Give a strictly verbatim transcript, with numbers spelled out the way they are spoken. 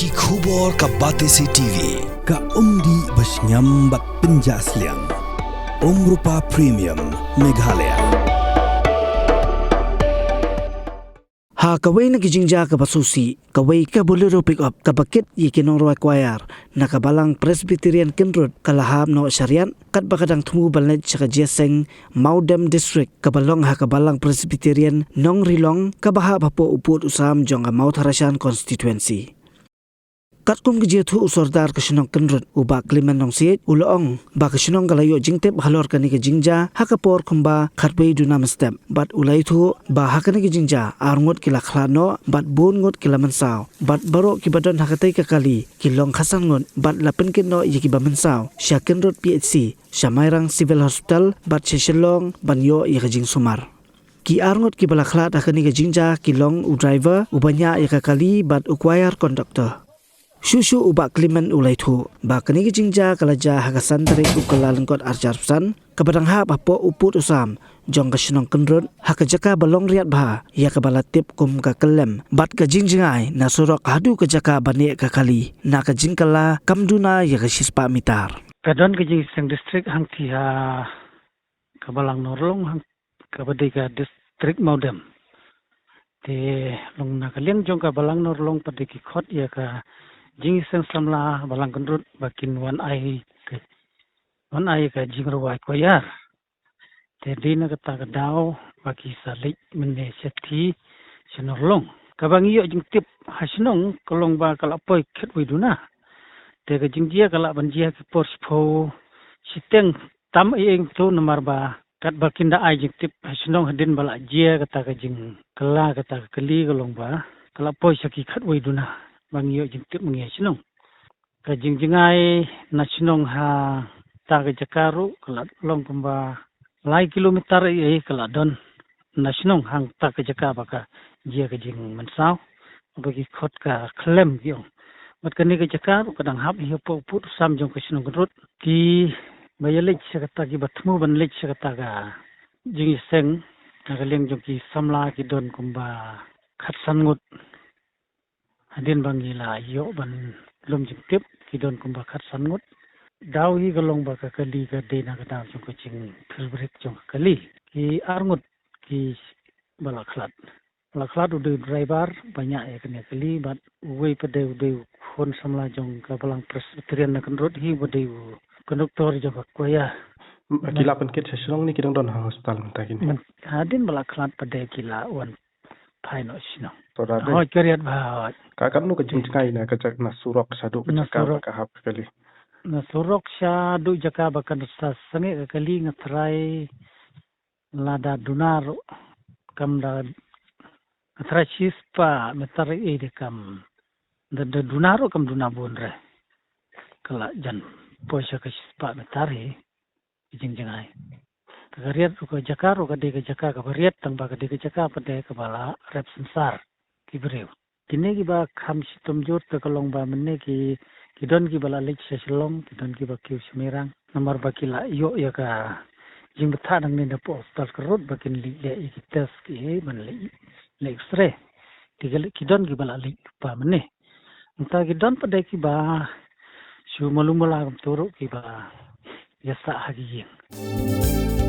Ki khubor ka Batesi T V, ka umdih ba shngiam bad pynjah sliang. Umrupa Premium, Meghalaya. Ha kawei na ki jingjia kaba sngewsih, kawei ka Bolero pickup kaba kit ïa ki nongrwai choir na ka Balang Presbyterian Kyndrut ka la hap noh shariat, katba ka dang thmu ban leit sha ka jingïaseng Mawdem District kaba long ha ka Balang Presbyterian Nongrilong kaba hap hapoh u pud u sam jong ka Mawthadraishan Constituency. Katkum ka jingïathuh u Sordar ka shnong Kyndrut, u Bah Clement Nongsiej, u la ong ba ka shnong ka la ïoh jingtip halor kane ka jingjia ha ka por kumba khatwei duna mynstep, bad u la ïathuh ba ha kane ka jingjia ar ngut ki la khlad noh bad bun ngut ki la mynsaw, bad baroh kiba don ha katei ka kali ki long khatsan ngut, bad la pynkit noh ïa kiba mynsaw sha Kyndrut P H C, sha Mairang Civil Hospital bad sha Shillong ban ïoh ïa ka jingsumar. Ki ar ngut kiba la khlad ha kane ka jingjia ki long u driver uba ñiah ïa ka kali bad u choir conductor. Shuh shuh u Bah Clement u la ïathuh ba kane ka jingjia ka la jia ha ka san tarik u Kyllalyngkot arhajar arphew san, kaba dang hap hapoh u pud u sam jong ka shnong Kyndrut, ha ka jaka ba long riat bha ïa kaba la tip kum ka Kyllem, bad ka jingjngai na surok haduh ka jaka ba ñiah ka kali na ka jingkylla kam duna ïa ka shispah mitar. Ka don ka jingïaseng district hangtei ha ka Balang Norlong, hang kaba dei ka district Mawdem. Te long na ka liang jong ka Balang Norlong pat de ki khot ïa ka jingïaseng samla Balang Kyndrut ba kin wan ai ka, wan ai ka jingrwai choir. Te dei na kata ka daw ba ki sa leit mynne shathie sha Norlong. Kaba ngi ïoh jingtip ha shnong ka long ba ka la poi khatwei duna. Te ka jingjia ka lah ban jia ki por shiphew shiteng tam ei ei to, namar ba katba kin da ai jingtip ha shnong hadien ba la jia kata ka jingkylla kata ka kali ka long ba ka la poi sha ki khatwei duna ba ngi ïoh jingtip ma ngi ha shnong. Ka jingjngai na shnong ha ta ka jaka ruh ka la long kumba lai kilometer ei ei ka la don na shnong hangta ka jaka ba ka jia ka jingmynsaw, ba ki khot ka Kyllem ki ong. Bad kane ka jaka ruh ka dang hap hi hapoh u pud u sam jong ka shnong Kyndrut. Ki ba ïa leit sha kata, kiba thmu ban leit sha kata ka jingïaseng na ka liang jong ki samla ki don kumba khatsan ngut. Hadien ba ngi la ïoh ban lum jingtip ki don kumba khatsan ngut. Daw hi ka long ba ka kali ka dei na ka daw jong ka jingpyrshah jong ka kali. Ki ar ngut ki ba la khlad. Ba la khlad u dei u driver ba ñiah ïa kane ka kali, bad uwei pat de u dei u khun samla jong ka Balang Presbyterian na Kyndrut hi ba dei u conductor jong ka choir. Ki la pynkit sha shnong ne ki dang don ha hospital mynta kine? Hadien ba la khlad pat de ki la wan phai noh shnong. To da dei. Hoi, ka riat bha, hoi. Ka katno ka jingjngai na ka jaka, na surok shaduh ka jaka ba ka hap ka kali? Na surok shaduh jaka ba kan sa sangeh ka kali nga tharai lada duna ruh kam da, nga tharai shispah mitar ei de kam da, da duna ruh kam duna bun re. Ka la jan poi sha ka shispah mitar hi. Ka jingjngai. Ka riat ruh ka jaka ruh ka dei ka jaka kaba riat, tang ba ka dei ka jaka pat de kaba la rep synsar ki briew. Kine kiba kham shitom jur te ka long ba mynne ki, ki don kiba la leit sha Shillong, ki don kiba kiew sha Mairang. Namar ba ki la ïoh ïa ka jingbthah nangne na poh hospital Kyndrut ba kin leit leh ïa ki test kiei ban leh, leh X-ray. Te ki don kiba la leit lypa mynne. Nangta ki don pat de kiba shu malu mala kumta ruh kiba ïa sah ha ki ïing.